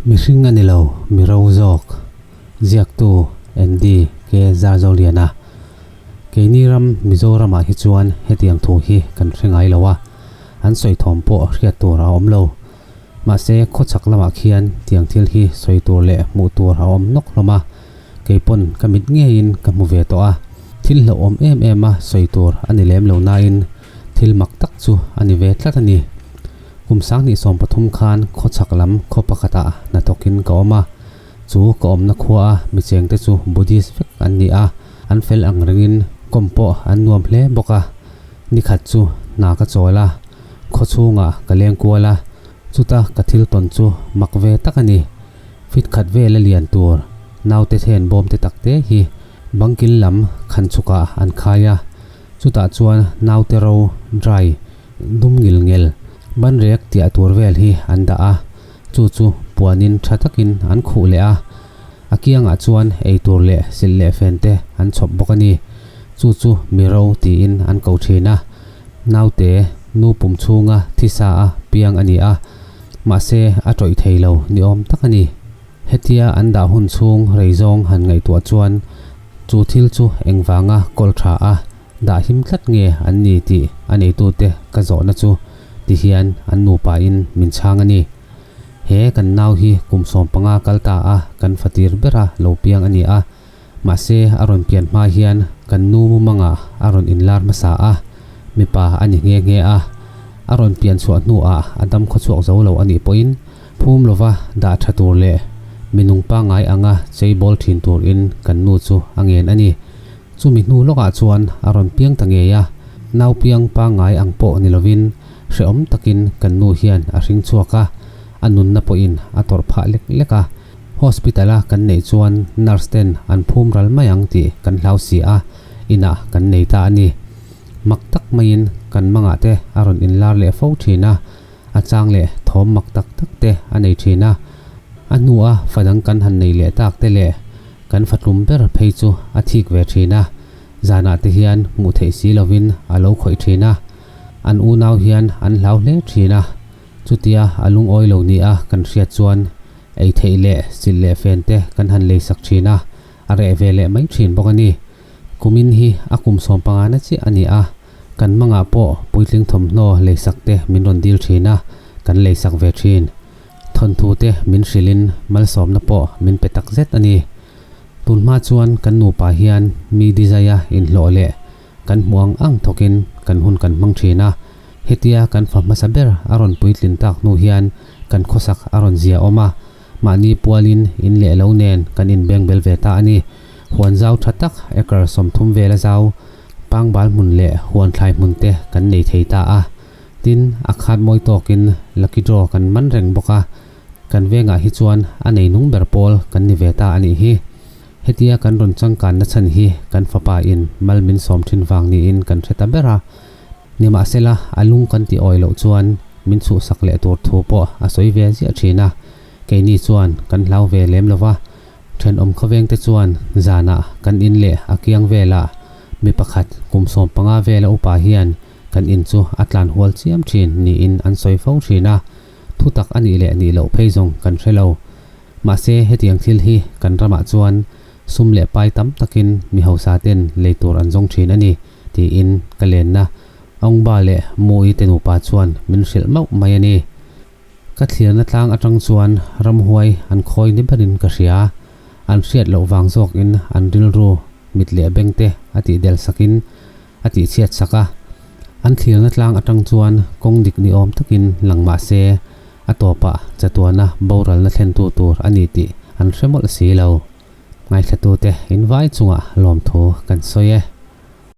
Mihring a ni lo, mi ro zawk. Ziaktu, Andy K. Zarzoliana. Keini ram Mizoramah hi chuan hetiang thu hi kan hre ngai lo a, an sawi thawm pawh hriat tur a awm lo. Mahse, khawchhak lamah khian tiang thil hi sawi tur leh hmuh tur a awm nawk hlawm a, kei pawn ka mit ngeiin ka hmu ve tawh a. Thil hlauhawm em em a sawi tur a ni lem lo nain thil mak tak chu a ni ve tlat a ni. Kum 2013 khan khawchhak lam khaw pakhatah hnathawkin ka awm a, chu ka awmna khua a mi chengte chu Buddhist vek an ni a, an fel ang rengin kawm pawh an nuam hle bawk a. Nikhat chu hna ka chawl a, khaw chhungah ka leng kual a, chuta ka thil tawn chu mak ve tak a ni. Fit khat vel a lian tur naute then bawm te tak te hi bangkil lam khan chhukah an khai a, chutah chuan naute ro, dry, dum ngil ngel, banrek tiah tur vel hi an dah a, chu chu puanin tha takin an khuh leh a, a kiangah chuan eitur leh silh leh fen te an chhawp bawk a ni. Chu chu mi ro tiin an ko thin a, naute nu pum chhunga thisa a piang a ni a, mahse a tawih thei lo ni awm tak a ni. Hetia an dah hun chhung rei zawng han ngaihtuah chuan chu thil chu engvanga kawl tha a dah him tlat nge an ni tih a neitute ka zawhna chu ti hian an nupain min chhang a ni. He kan nau hi kum 15 kal ta a kan fatir bera lo piang a ni a, mahse a rawn pian hma hian kan nu mumangah a rawn inlar hmasa a, mipa a ni nghe nghe a. A rawn pian chhuah hnuah a dam khawchhuak zo lo a nih pawhin phum lova dah tha tur leh minung pangngai anga cheibawl thin turin kan nu chu a ngen a ni. Chumi hnu lawkah chuan a rawn piang ta ngei a, nau piang pangngai ang pawh ni lovin hrehawm takin kan nu hian a hring chhuak a, a nunna pawhin a tawrh phah lek lek a. Hospital-a kan neih chuan nurse ten an phum ral mai ang tih kan hlau si a, inah kan nei ta a ni. Mak tak maiin kan mangah te a rawn inlar leh fo thin a, a chang leh thawm mak tak tak te a nei thin a. A hnua fa dang kan han nei leh tak te leh kan fa tlum ber phei chu a thik ve thin a, zanah te hian hmuh theih si lovin a lo khawih thin a, an unau hian an hlau hle thin a, chutia a lungawi lo nia kan hriat chuan ei theih leh silh leh fen te kan han lei sak thin a, a reh ve leh mai thin bawk a ni. Kumin hi a kum 15 na chiah a ni a, kan mangah pawh puitling thawmhnaw lei sak te min rawn dil thin a, kan lei sak ve thin. Thawnthu te min hrilhin malsawmna pawh min pe tak zet a ni. Tunhma chuan kan nupa hian mi dizaia inhlawh leh kan hmuh ang ang thawkin kan hun kan hmang thin a. Hetia kan fa hmasa ber a rawn puitlin tak hnu hian kan khawsak a rawn zia awm a, mahni pualin in leh lo nen kan inbengbel ve ta a ni. Huan zau tha tak acre 30 vela zau pangbal hmun leh huan thlai hmun te kan nei thei ta a. Tin, a khat mawi tawkin lucky draw kan man reng bawk a, kan vengah hi chuan a nei nung ber pawl kan ni ve ta a nih hi. Hetia kan rawn changkanna chhan hi kan fapa in mal min sawm thin vang niin kan hre ta ber a. Nimahsela, a lung kan tih awi loh chuan min chhuhsak leh tur thu pawh a sawi ve ziah thin a, keini chuan kan hlau ve lem lo va. Thenawm khawvengte chuan zanah kan in leh a kiang velah mi pakhat kum 15 vela upa hian Kan in chu a tlan hual chiam thin niin an sawi fo thin a, thu tak a nih leh nih loh phei zawng kan hre lo. Mahse hetiang thil hi kan ramah chuan sum leh pai tam takin mi hausa ten lei tur an zawng thin a ni tiin ka lenna Aungba leh Mui te nupa chuan min hrilh mauh mai a ni. Ka thlirna tlang atang chuan ramhuai an khawi ni berin ka hria. An hriat loh vang zawkin an rilru mit leh bengte a tihdel sakin a tihchhiat sak a. An thlirna tlang atang chuan kawng dik ni awm takin lang mah se, a tawpah chatuana boralna thlentu tur a ni tih an hre mawlh si lo. Ngaithlatute invai chungah lawmthu kan sawi e.